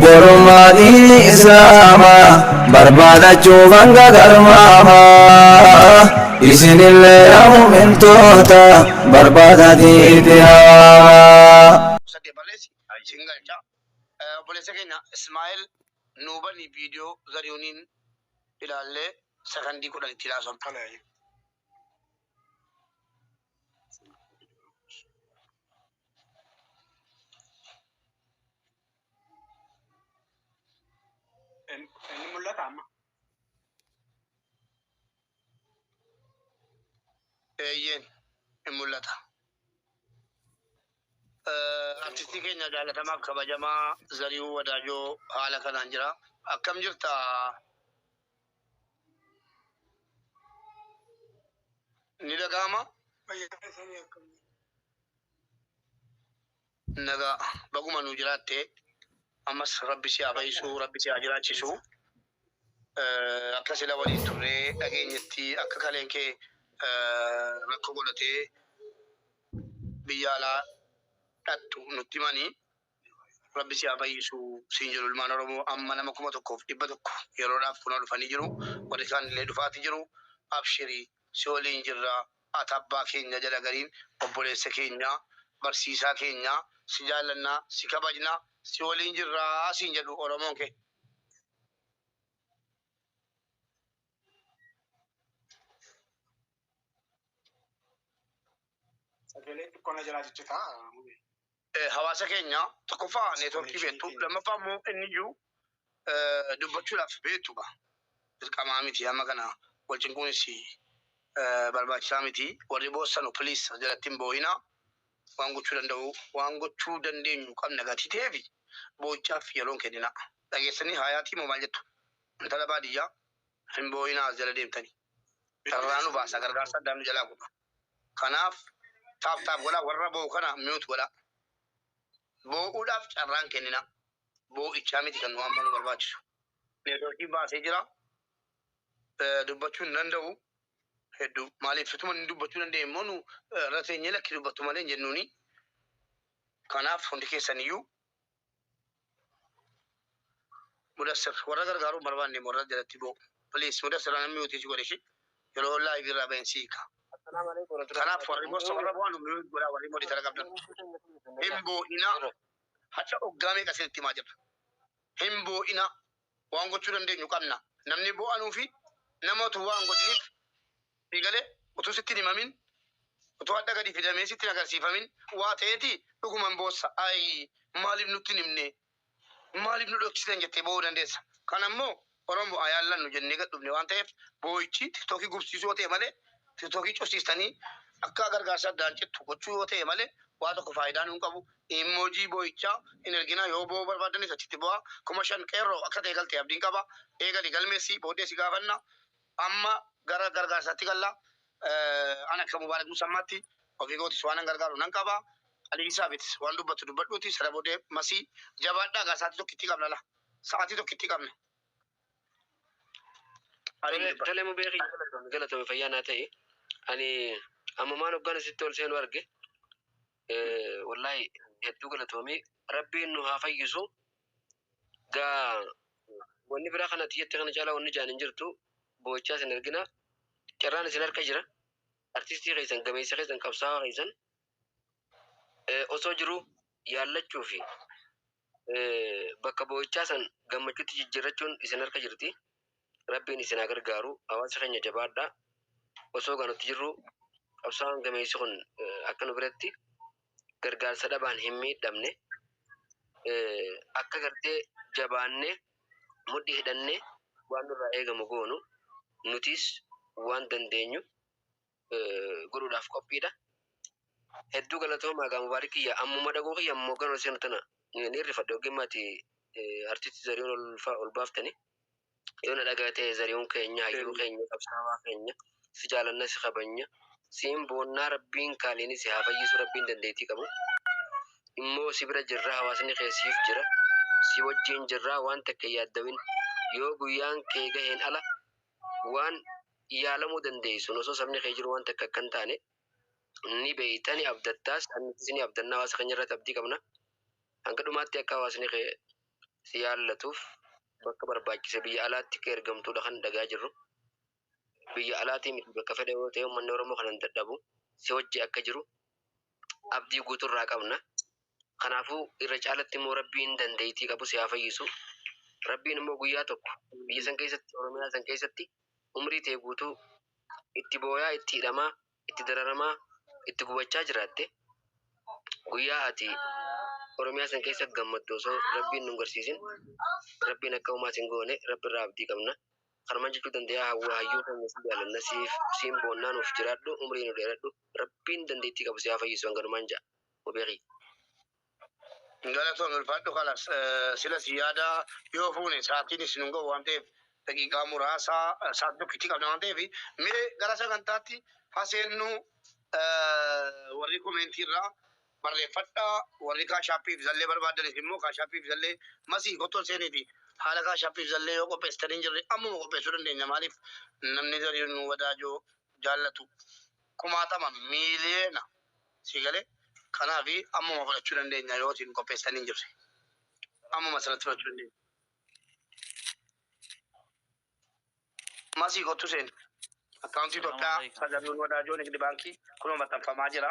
Obbolummaa diinii Islaamaa barbaadachuuf hanga garmaamaa isinillee yaa mu'mintoota barbaadaatii itti haamaa. 8 barreessi sin galcha. Obboleessa keenya Ismaa'el nuu bani viidiyoo Zarihuniin ilaallee sakandii 10 itti haasofna. Inni mul'ata amma. Eeyyeen hin mul'ata. Artistii keenya jaalatamaaf kabajamaa Zarihuu Wadaajoo haala kanaan jira. Akkam jirta? Ni dhaga'ama? Nagaa baguma nu jiraatte, ammas Rabbi si haa fayyisu, Rabbi si haa jiraachisu. Akka sila waliin turree dhageenyetti akka kaleen kee rakkoo godhatee biyya alaa dhaqxu nutti himani. Rabbi si haa fayyisu siin jedhu ilmaan Oromoo. Amma nama 1100 yeroodhaaf kunoo dhufanii jiru. Warri kaan illee dhufaati jiru. Abshiri, si waliin jirra. Ati abbaa keenya jedha gariin, obboleessa keenya, barsiisaa keenya, si jaallanna, si kabajna, si waliin jirra siin jedhu Oromoon kee. Sagalee xiqqoo na jalaa ciccitaa. Hawaasa keenya, tokkoffaa neetworkii beektu, lammaffaa immoo inni iyyuu dubbachuudhaaf beektu gaa. Dirqamaa miti, amma kana wal cinquunis barbaachisaa miti. Warri boossanu, please, as jalatti hin boo'ina. Waan gochuu danda'u, waan gochuu dandeenyu qabna gatii ta'eef boo'ichaaf yeroo hin kennina. Dhageessanii haayaatii moo maal jettu? Intala baadiyyaa, hin boo'inaa as jala deemtanii. Carraa nu baasa, gargaarsa addaan nu jalaa godha. Kanaaf tap tap godhaa, warra boo'u kana mute godhaa. Boo'uudhaaf carraan kennina. Boo'ichaa miti kan nu amma nu barbaachisu. Neetworkii baasee jira. Dubbachuu hin danda'u. Hedduu maaliif utuma inni dubbachuu danda'e immoo nu irra teenyee lakki dubbattu malee hin jennuuni. Kanaaf hundi keessan iyyuu, Mudassir, warra gargaaruu hin barbaanne warra jalatti boo'u. Please, Mudassir, anan mute si godhe ishii yeroo live irraa bahin si hiika. Kanaaf warri bossa, warra bu'aan mute godhaa, warri monitor qabdan. Hin boo'inaa. Hacha oggaa meeqa isinitti himaa jirra. Hin boo'inaa. Waan gochuu dandeenyu qabna. Namni boo'anuu fi nama utuu waan godhiniif sii galee, utuu sitti hin himamin, utuu hadha gadi fidamee sitti hin agarsiifamin waa ta'eeti dhuguman boossa. Ayii, maaliif nutti hin himne? Maaliif nu dhoksitan jettee boo'uu dandeessa. Kana immoo Oromo haa yaallannu jennee gad dhufne waan ta'eef, boo'ichi tiktokii gubsiisuu yoo ta'e malee, tiktokii cufsiistanii akka gargaarsa addaan cittu gochuu yoo ta'e malee, waa tokko faayidaa nuun qabu. Emoji boo'ichaa hin erginaa, yoo boo'uu barbaaddanis achitti boo'aa. 5000 qeerroo akka ta'e galte abdiin qaba. Eegali galmeessi, booddee si gaafanna. Amma gara gargaarsaatti galla. An akka Mubaarak Musammaatti ofii kootis waanan gargaaru nan qaba. Alii Saabit, waan dubbattu dubbadhuuti sana booddee Masii jabaadhaa gaa, sa'aatii tokkittii qabna la. Sa'aatii tokkittii qabna. Alii Tole dubbadhu. Tole mubee kiyya, galatoomi, galatoomi, fayyaa naa ta'i. Ani ammumaan hoggaan asitti ol seenu arge, wallahi hedduu galatoomi, Rabbiin nu haa fayyisu gaa. Wanni biraa kana ati jette kana caalaa wanni jaan hin jirtu. Boo'ichaa isin argina, carraan isin harka jira. Artistii keessan, gameessa keessan, qabsaawaa keessan osoo jiruu yaallachuu fi bakka boo'ichaa san gammachuutti jijjiirrachuun isin harka jirti. Rabbiin isin haa gargaaru. Hawaasa keenya, jabaadhaa. Osoo gaa nutti jirru qabsaawaan gameessi kun akka nu biratti gargaarsa dhabaan hin miidhamne, akka gartee jabaannee mudhii hidhannee waan nurraa eegamu goonu, nutis waan dandeenyu godhuudhaaf qophiidha. Hedduu galatoomaa gaa. Mubaarik kiyya, ammuma dhaguu kiyya ammoo gan ol seenu tana ni rifadhe. Ogimmaa ati artisti Zarihuun ol baaftani yoo na dhagaa ta'e, Zarihuun keenya, hayyuu keenya, qabsaawaa keenya, si jaalanna, si kabanya, siin boonnaa. Rabbiin kaaliini si haa fayyisu. Rabbiin dandeettii qabu immoo si bira jirra, hawaasni kee siif jira, si wajjiin jirra. Waan takka hin yaaddawin, yoo guyyaan kee gaheen ala waan yaalamuu dandeessuun osoo sabni kee jiru waan takka akka hin taane ni beeyta, ni abdattaas, nutis ni abdanna. Hawaasa keenya irratti abdii qabna. Hanga dhumaatti akka hawaasni kee Si yaallatuuf bakka barbaachise biyya alaatti akka ergamtuudha kan dhagaa jirru. Biyya alaatii miti, bakka fedhe yoo ta'e uummanni Oromoo kan hin dadhabu si wajji akka jiru abdii guuturraa qabna. Kanaafuu irra caalatti immoo Rabbiin dandeettii qabu si haa fayyisu. Rabbiin immoo guyyaa tokko biyya san keessatti, Oromiyaa san keessatti, umrii ta'e guutuu itti booyaa, itti hidhamaa, itti dararamaa, itti gubachaa jiraatte, guyyaa ati Oromiyaa san keessatti gammaddu osoo Rabbiin nu garsiisin, Rabbiin akka uumaa sin goone Rabbi irraa abdii qabna. Kanumaan jechuu danda'a. Hawwa hayyuu keenya, si jaalanna, siif siin boonnaa, nuuf jiraadhu, umrii nu dheeradhu, Rabbiin dandeettii qabu si haa fayyisu, hanganumaan ja'a. Mubeekii. Galatoon ulfaadhu. Kalas, sila si yaada yoo fuune sa'aatiin isin hin gahu waan ta'eef, daqiiqaa muraasa sa'aatii tokkitti qabna waan ta'eef, mee gara sagantaatti haseennu. Warri comment irraa barreeffadhaa, warri Cash App fi Zelle barbaadanis immoo Cash App fi Zelle masii kottoon seeniiti. Haala Cash App fi Zelle yoo qopheessitanii hin jirre, ammuma qopheessuu dandeenya. Maaliif namni Zarihuun Wadaajoo jaallatu kumaatama miiliyoona si galee, kanaaf ammuma fudhachuu dandeenya. Yoo isin qopheessitanii hin jirre, ammuma sanatti fudhachuu dandeenya. Masii, kottu seeni. Akkaawuntii Itoophiyaa Zarihuun Wadaajoo Nigdi Baankii kunoo maxxanfamaa jira.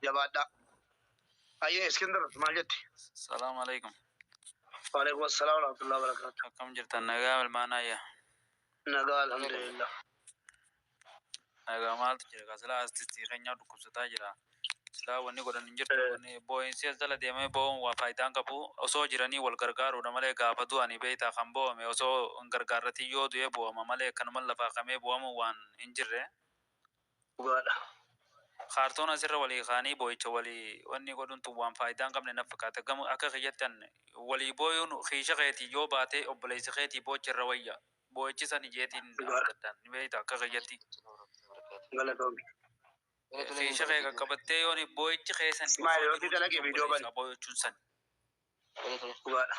Jabaadhaa. Ayyee Iskindar, maal jetti? Salaamu alaikum. Waalaikum assalaam warahmatullahi wabarakatuh. Akkam jirtan? Nagaa ilmaan ayyaa? Nagaa, alhamdulillah. Nagaa. Maaltu jira? Ka silaa artistii keenya dhukkubsataa jira. Silaa wanni godhan hin jirtu. Wanni boo'insi as jala deemee boo'uun waa faayidaan qabu. Osoo jiranii wal gargaaruudha malee, gaafa du'anii beektaa kan boo'ame osoo hin gargaarratiin yoo du'e boo'ama malee, akkanuma lafaa kamee boo'amu waan hin jirre. Dhugaadha. Kaartoon asirra walii kaanii boo'icha walii wanni godhuun tun waan faayidaa hin qabne na fakkaata. Gama akka kiyyattan walii booyuun kiisha keetii yoo baate obboleessi keetii boocha irra wayya. Boo'ichi san ijeetiin abdaddaan ni beekta akka kiyyatti. Galatoomi. Kiisha kee qaqqabattee yoon boo'ichi keessan Ismail, yoo dalage viidiyoo bani. obboleessaa boo'achuun san. Dhugaadha.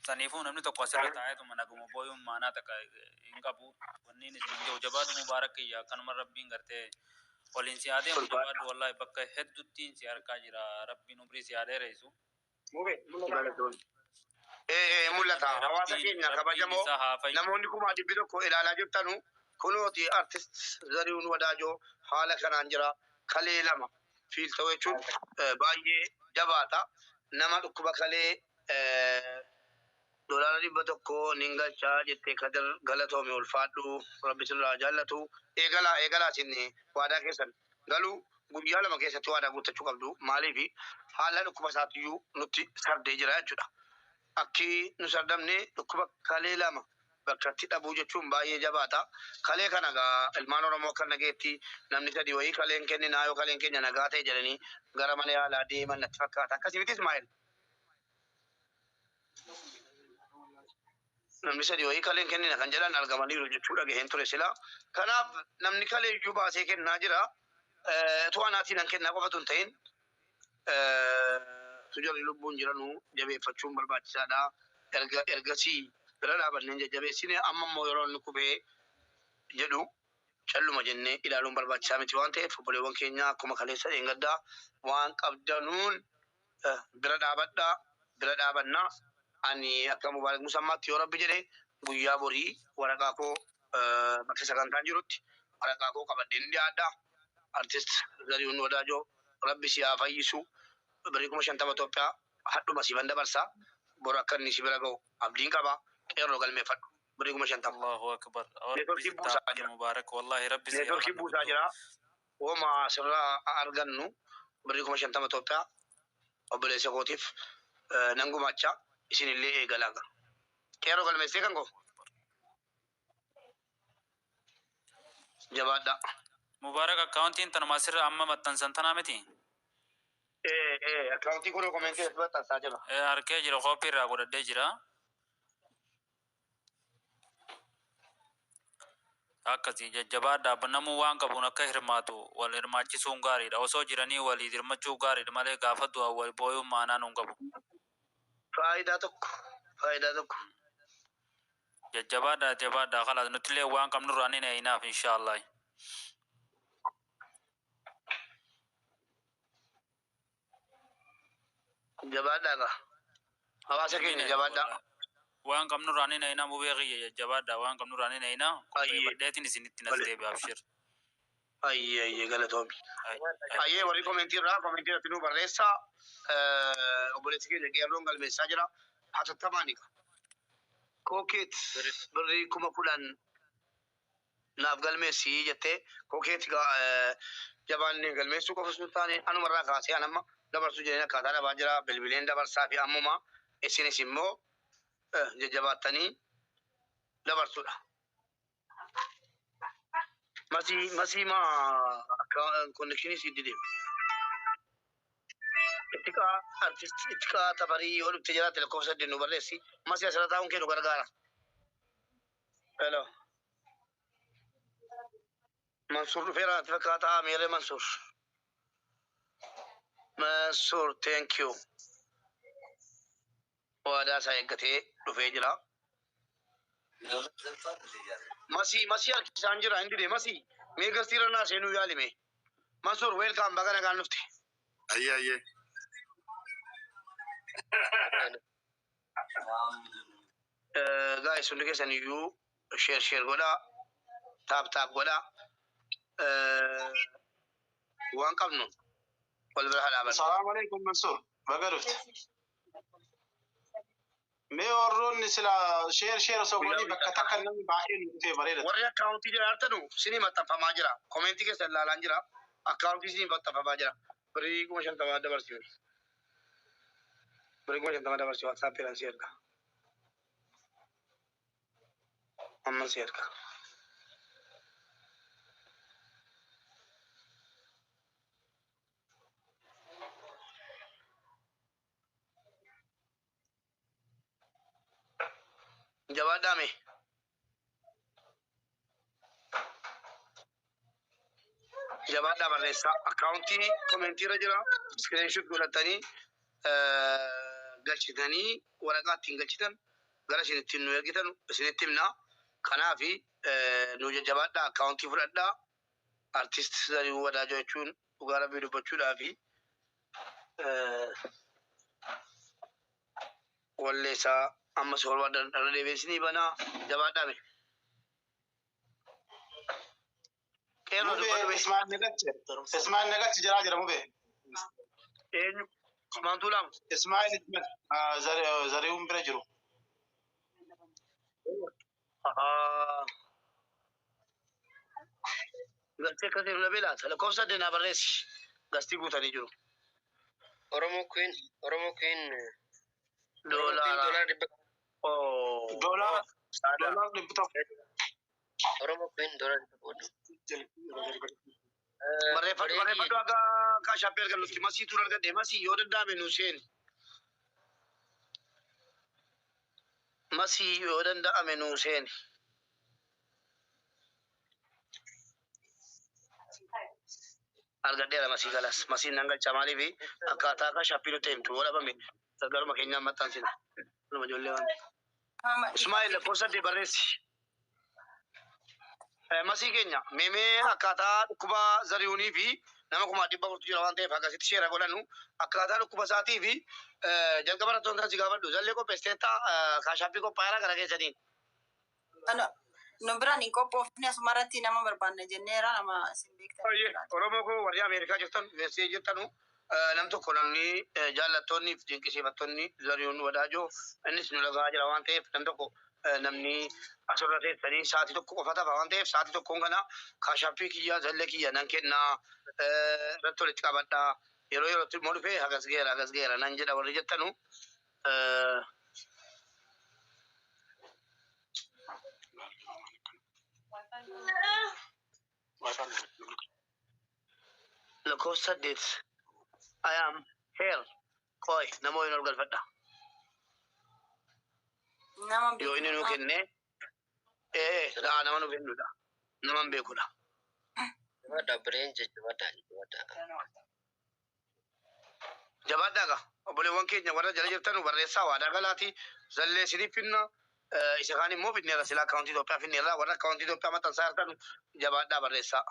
Saniifuu namni tokko asirra taa'eetuma naguma booyuun maanaa takka hin qabu. Wanni isin hin jiru, jabaadhu Mubaarak kiyya, akkanuma Rabbiin gartee waliin si haa deemu. Jabaadhu, wallaahi bakka hedduuttiin si harkaa jira, Rabbiin umrii si haa dheeressu. Galatoomi. Ee, mul'ata. Hawaasa keenya kabajamoo, isaa haa fayyisu. Namoonni 100,000 ilaalaa jirtanu, kunooti artist Zarihuun Wadaajoo haala kanaan jira. Kalee lama fiiltoo jechuun baay'ee jabaata. Nama dhukkuba kalee $100 nin galchaa jettee, Kadir, galatoomi, ulfaadhu, Rabbi sirraa jaallatu. Eegalaa, eegalaa, isin waadaa keessan galuu guyyaa 2 keessatti waadaa guuttachuu qabdu. Maaliif haala dhukkuba isaatiyyuu nutti sardee jira jechuudha. Akki nu sardamne, dhukkuba kalee lama bakkatti dhabuu jechuun baay'ee jabaata. Kalee kana gaa ilmaan Oromoo akka nageetti namni sadi wayii kaleen kenninaa, yoo kaleen keenya nagaa ta'e jedhanii gara mana yaalaa deeman natti fakkaata. Akkasii miti, Ismaa'eel? Namni sadi wayii kaleen kennina kan jedhan argamaniiru jechuudha gaheen ture sila. Kanaaf namni kalee iyyuu baasee kennaa jira. Utuu anaatiin an kennaa qofatu hin ta'in, tujarri lubbuun jiranuu jabeeffachuun barbaachisaadha. Erga ergasii bira dhaabanneen jajjabeessine, amma immoo yeroo inni kufee jedhu calluma jennee ilaaluun barbaachisaa miti waan ta'eef, obboleewwan keenya, akkuma kaleessa dheengaddaa waan qabdanuun bira dhaabadhaa, bira dhaabannaa. Ani akka Mubaarak Musammaatti, yoo Rabbi jedhe, guyyaa borii waraqaa koo bakka sagantaan jirutti waraqaa koo qabadheen dhiyaadha. Artist Zarihuun Wadaajoo, Rabbi si haa fayyisu. Birrii 50,000 Itoophiyaa hadhuma siifan dabarsa. Boru akka inni si bira ga'u abdiin qaba. Qeerroo, galmeeffadhu. Birrii 50,000. Allahu akbar. Networkii buusaa jira. Mubaarak, wallahi Rabbi si Networkii buusaa jira. Woma asirraa argannu birrii 50,000 Itoophiyaa obboleessa kootiif nan gumaacha, isinillee eegalaa. Qeerroo, galmeessee kan koo. Jabaadhaa. Mubaarak, akkaawuntiin tanuma asirra amma maxxansan tanaa miti? Ee, akkaawuntii kun comment asirratti maxxansaa jira. Harkee jira, copy irraa godhadhee jira. Akkasii jajjabaadhaa, namuu waan qabuun akka hirmaatu wal hirmaachisuun gaariidha. Osoo jiranii walii hirmachuu gaariidha malee, gaafa du'an wal booyuun maanaa nuun qabu. Faayidaa tokko. Faayidaa tokko. Jajjabaadhaa, jabaadhaa, kalaas nutillee waan qabnurraa ni neeyinaaf, inshaallah. Jabaadhaa gaa. Hawaasa keenya jabaadhaa. Waan qabnurraa ni nayina mubee kiyya jajjabaadha. Waan qabnurraa ni nayina. Qopheeffadheetiin isinitti nas deebi'a abshir. Ayyee ayyee galatoomi. Ayyee warri komentii irraa komentii irratti nu barreessaa. Obboleessi keenya qeerroon galmeessaa jira. Hatattamaani. Kookeet birrii 10,000 naaf galmeessii jettee kookeet jabaanni galmeessuu qofa osoo hin taane anumarraa kaasee an amma dabarsuu jedheen akkaataa dhabaa jira. Bilbileen dabarsaa fi ammuma isinis immoo jajjabaattanii dabarsuudha. Masii masii maa akka konnekshinii si dide. Ittiqaa artist ittiqaa tafarii yoo dhufte jiraate lakkoofsa 8 nu barreessi. Masii asirra taa'uun kee nu gargaara. Hello. Mansuur dhufeera natti fakkaata meerre Mansuur. Mansuur thank you. Waadaa isaa eeggatee dhufee jira. Masii masii harkisaan jira hin dide masii mee gastiirra naa seenuu yaalime. Mansuur welcome baga nagaan dhufte. Ayyee ayyee. Guys hundi keessan iyyuu share share godhaa taap taap godhaa waan qabnu wal bira haa dhaabannu. Salaamu alaikum Mansuur. Baga dhufte. Mee warroonni sila sheer sheer osoo godhanii bakka takka namni baay'een dhufee bareeda. Warri akkaawuntii jira hartanu sinii maxxanfamaa jira. Komentii keessan ilaalaan jira. Akkaawuntii sinii maxxanfamaa jira. Birrii 50,000 dabarsi. Birrii 50,000 dabarsi WhatsAppiidhaan si erga. Amma si erga. Jabaadhaa mee. Jabaadhaa barreessaa. Akkaawuntii komentii irra jira. Iskiriinshoot godhatanii galchitanii waraqaa ittiin galchitan gara isin ittiin nu ergitan isinitti himna. Kanaafi nu jajjabaadhaa akkaawuntii fudhadhaa. Artist Zarihuun Wadaajoo jechuun dhugaa rabbii dubbachuudhaa fi wallee isaa amma si barbaadan irra deebi'ee isinii banaa jabaadhaa mee. Qeerroo Mubee dubbadhu mee. Ismaa'il Nagachi. Ismaa'il Nagachi jiraa jira mubee. Eenyu? Usmaan Tuulaam. Ismaa'il Zarihuun bira jiru. Galtee akkasii nu dhabee laata? Lakkoofsa saddeet naa barreessi. Gastii guutanii jiru. Oromo Queen, Oromo Queen, Oromo Queen Doolaara. doolaara dhibba, Oh. Doolaara Saada. doolaara 100. Oromo Queen doolaara 100. Barreeffadhu barreeffadhu akka kaashaappii argannutti masiitu argadhe masii yoo danda'ame nu seeni. Masii yoo danda'ame nu seeni. Argadheera masii galas. Masiin nan galcha maaliif akkaataa kaashaappii nutti himtu yoo dhabame garuma keenyaan maxxansina. Nama ijoollee waan. Ismaa'il lakkoofsa saddeet barreessi. Masii keenya meemee akkaataa dhukkuba Zarihuunii fi nama 400,000 jira waan ta'eef akkasitti sheera godhannu akkaataa dhukkuba isaatii fi jalqaba irratti wanta si gaafadhu zallee qopheessiteetta kaashaappii qophaa'eera gara keessaniin. Ano, nu biraan hin qophoofne asuma irratti nama barbaanna jenneera nama isin beektan. Oromoo koo warri Ameerikaa jirtan USA jirtanu nam tokko namni jaallattoonni fi dinqisiifattoonni Zarihuun Wadaajoo innis nu dhagaa jira waan ta'eef nam tokko namni asirra teessanii sa'aatii tokko qofa tafa waan ta'eef sa'aatii tokkoon kana kaashaappii kiyya zallee kiyya nan kennaa irratti walitti qabadhaa yeroo yerootti immoo dhufee hagas geera hagas geera nan jedha warri jettanu lakkoofsa saddeet I am here qoy nama wayii ol galfadha Nama yoo inni nuu beeku. kenne nama nu kennudha nama hin beekudha. Jabaadhaa obboleeyyan jajjabaadhaa jajjabaadhaa. Jabaadhaa gaa obboleewwan keenya warra jala jirtan barreessaa waadaa galaati zallee isiniif finna isa kaan immoo finneerra sila akkaawuntii Itoophiyaa finneerra warra akkaawuntii Itoophiyaa maxxansaa jirtan jabaadhaa barreessaa.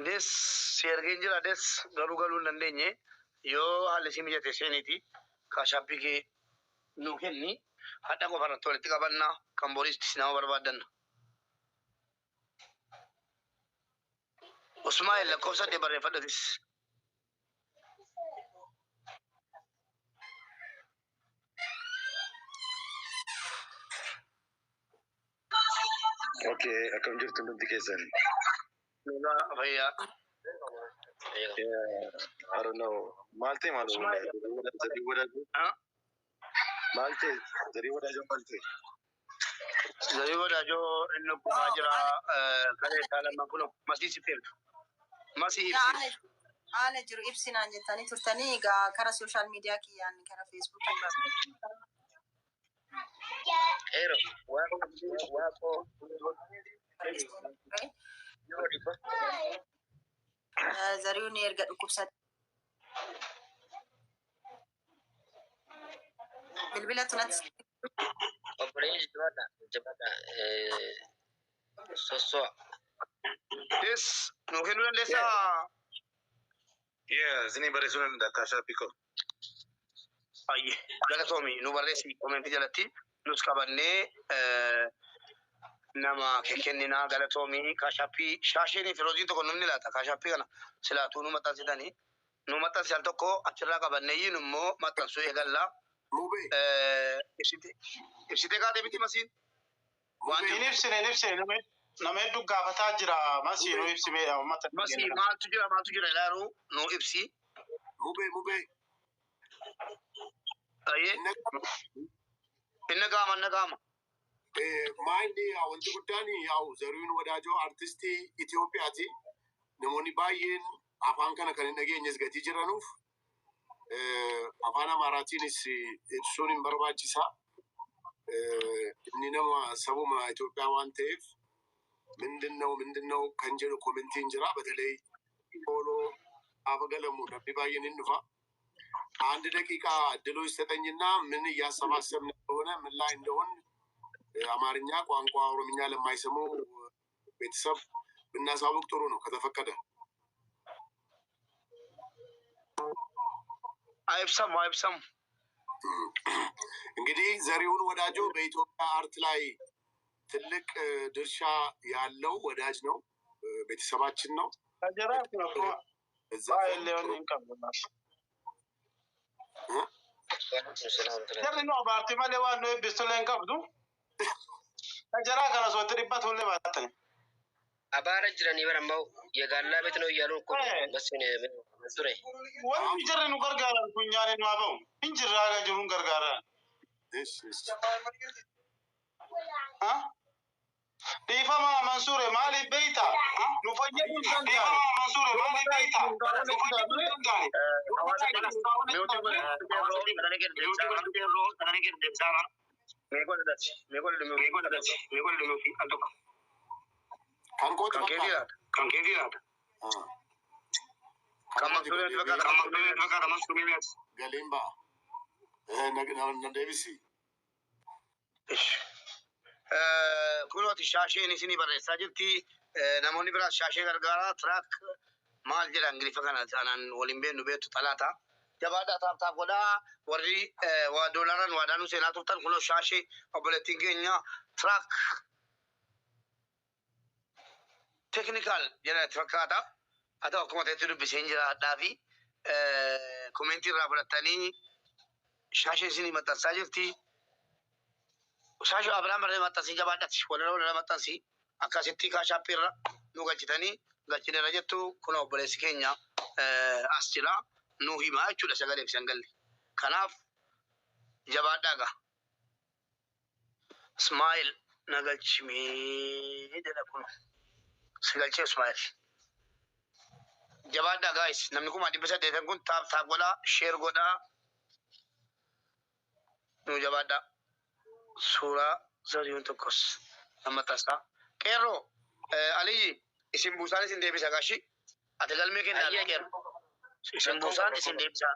Des si ergeen jira des garuu galuu hin dandeenye yoo haalli si mijate seeniiti Cash App kee nuu kenni hadha qofa irratti walitti qabanna kan boriistis nama barbaaddanna. Usmaa'el lakkoofsa saddeet barreeffadhutis. Okay, akkam jirtu hundi keessan? Nagaa fayyaa. Yeah, I don't know. Maal ta'e maal Usmaa'el. Zarii wadaajoo? Ah? Maal ta'e? Zarii wadaajoo maal ta'e? Zarii wadaajoo inni kumaa jira kalee isaa lama kunoo masii si feetu. Masii Yaa ibsi. Haala jiru ibsinaan jettanii turtanii egaa kara social media kiyyaan kara Facebookiin barreessa. Qeero waaqoo yeroo dhibba. Zarihuun erga dhukkubsate. Bilbila tunatti Obboleeyyan jabaadha jabaadha sosso'a. Des nuu kennuu dandeessaa? Yeah, isinii barreessuu nan danda'a Cash App koo. Ayye galatoomi nu barreessi commentii jalatti nus qabannee nama kenninaa galatoomi Cash App shaasheenii fi rooziin tokko namni laata Cash App kana silaatuu nu maxxansitanii nu maxxansi al tokko achirraa qabannee yin immoo maxxansuu eegallaa. Mubee. Ibsite ibsitee kaatee miti masiin waan Hin jiru. ibsine hin ibsine nama hedduu gaafataa jira masii nu ibsimeedha uummata. Masii maaltu jira maaltu jira ilaalu nu ibsi. Mubee mubee. Ayyee inni gaama inni gaama. Maalli wanti guddaan yaa'u Zarihuun Wadaajoo artistii Itoophiyaati. Namoonni baay'een afaan kana kan hin dhageenyes gatii jiranuuf afaan Amaaraatiinis ibsuun hin barbaachisa. Inni nama sabuma Itoophiyaa waan ta'eef ምንድነው ምንድነው kan jedhu commentiin jira. በተለይ follow gaafa galamu namni baay'een hin dhufa. አንድ ደቂቃ እድሉ ይሰጠኝና ምን እያሰባሰብን እንደሆነ ምን ላይ እንደሆን አማርኛ ቋንቋ ኦሮምኛ ለማይሰሙ ቤተሰብ ብናሳውቅ ጥሩ ነው ከተፈቀደ። Haa ibsamu haa ibsamu. እንግዲህ ዘሪሁን ወዳጆ በኢትዮጵያ art ላይ ትልቅ ድርሻ ያለው ወዳጅ ነው፣ ቤተሰባችን ነው። Kajaraa kun akkuma እዛ baay'ee wanni hin qabdu. Jarri nu abaarti malee waan nu eebbistu illee hin qabdu. Kajaraa kana osoo itti dhibbatu illee baattani. Abaara jiranii bara ammoo የጋላ ቤት ነው እያሉ እኮ ነው መስፍን መንሱሬ። Wanti jarri nu gargaaran kun nyaanni nu haa ba'u. Hin jirra haga jiru nu gargaaran. እሺ እሺ። Dhiifama Mansuure maaliif beeyta? Nu fayyaduu hin danda'an. Dhiifama Mansuure maaliif beeyta? Nu fayyaduu hin danda'an. Hawaasa kana mute godhe. Mee godhadhati mee godhadhu mee godhadhati mee godhadhu mute al tokko. Kan kooti Kan keetii fakkaata. laata? Kan keetii laata? Kan Kan kooti Mansuuree fakkaata. Kan Mansuuree fakkaata Mansuuree. Galiin ba'a. Na deebisi. Kunooti shaasheen isinii barreessaa jirti. Namoonni biraas shaashee gargaaraa tiraak maal jedha Ingiliffa kana anaan waliin beeknu beektu xalaata. Jabaadhaa tap tap godhaa warri waa doolaaraan waadaanuu seenaa turtan kunoo shaashee obboleettiin keenya tiraak technical jedha itti fakkaata. Haa ta'u akkuma ta'etti dubbiseen jira hadhaa fi commentii irraa fudhattanii shaasheen isinii maxxansaa jirti. Shaashee Abiraan barree maxxansii jabaadhati walirra walirra maxxansii akkasitti Cash App irra nu galchitanii galchineerra jettu kun obboleessi keenya as jira nu himaa jechuudha sagalee fi sangalli. Kanaaf jabaadhaa gaa. Ismaa'eel na galchimee jedha kun si galchee Ismaa'eel. Jabaadhaa guys namni 800,000 kun tap tap godhaa share godhaa nu jabaadhaa. Suuraa Zarihuun tokkos nama tasaa. Qeerroo Aliyyi isin buusaan isin deebisa gashi. Ati galmee kennaa qeerroo. Isin buusaan isin deebisa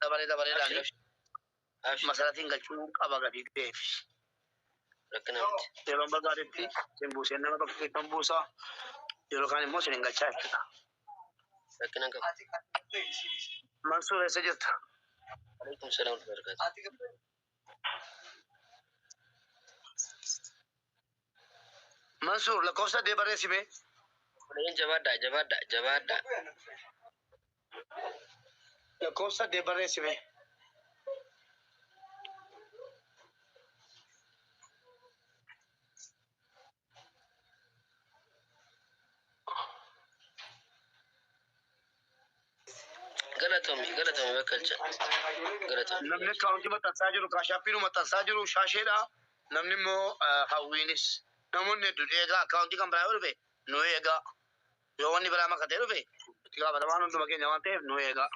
dabaree dabareedhaani. Masaratiin galchuu qaba gatii ta'eef. Rakkina miti. Yeroo barbaadetti isin buuseen nama bakka keessan buusaa. Yeroo kaan immoo isin hin galchaa jechuudha. Rakkina hin qabu. Mansuur, eessa jirta? Alaikum salaam wa barakatuh. Mansuur, lakkoofsa 8 barreessime. Obboleeyyan, jabaadhaa, jabaadhaa, jabaadhaa. Lakkoofsa 8 barreessime. Galatoomi, galatoomi bakkalcha. Galatoomi. Namni akkaawuntii maxxansaa jiru Cash Appiin maxxansaa jiru Shaasheedha. Namni immoo Hawwiinis. Namoonni hedduun eegaa, akkaawuntii kan biraa yoo dhufe nu eegaa. Yoo wanni biraa makatee dhufe itti gaafatamaan hunduma keenya waan ta'eef nu eegaa.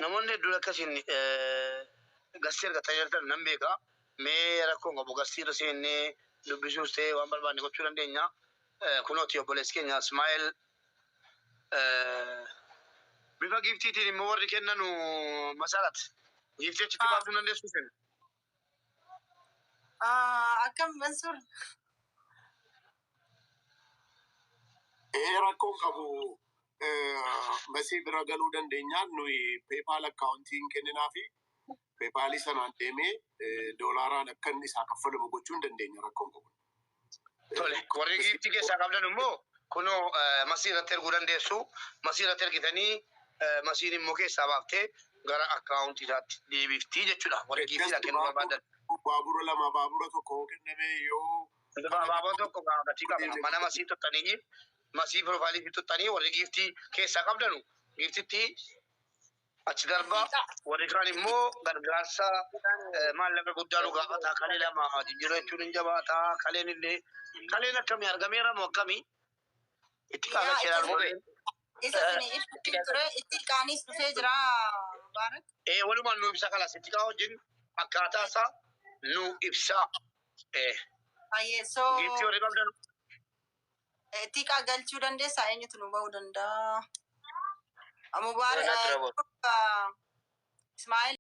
Namoonni hedduun akkasiin gastii argataa jirtan nan beeka. Mee rakkoon qabu, gastii irra seennee dubbisuus ta'ee waan barbaanne gochuu dandeenya. Kunooti obboleessi keenya Ismaa'eel bifa giftiitiin immoo warri kennanu Masarat. Giftii achitti baasuu dandeessu isin. Akkam, Mansuur? Ee, rakkoon qabu, Masii bira galuu dandeenyaan nuyi PayPal akkaawuntiin kenninaa fi PayPalii sanaan deemee doolaaraan akka inni isaa kaffalamu gochuu hin dandeenya, rakkoon qabu. Tole, warri giftii keessaa qabdan immoo kunoo Masii irratti erguu dandeessu. Masii irratti ergitanii Masiin immoo keessaa baaftee gara akkaawuntii isaatti deebiftii jechuudha. Warri giftiidhaan kennuu barbaadan. Baabura lama, baabura tokko kenname yoo Baabura tokko gaafachii qaba. Mana Masii tuttanii, Masii profileii fi tuttanii, warri giftii keessaa qabdanu giftitti achi darba, warri kaan immoo gargaarsa maallaqa guddaa nu gaafata. Kalee lama jijjiiruu jechuun hin jabaata. Kaleen illee, kaleen akkamii argameera moo akkamii itti kaagacheera? Isa isin ibsutti ture, itti qaanis dhufee jira, Mubaarak. Ee, walumaan nu ibsa kalas, itti kaa wajjin akkaataa isaa nu ibsa. Baay'ee soo Giftii warri qabdan itti qaa galchuu dandeessaa? Eenyutu nu ba'uu danda'a? Mubaarak. Natti raawwatu. Ismaa'eel.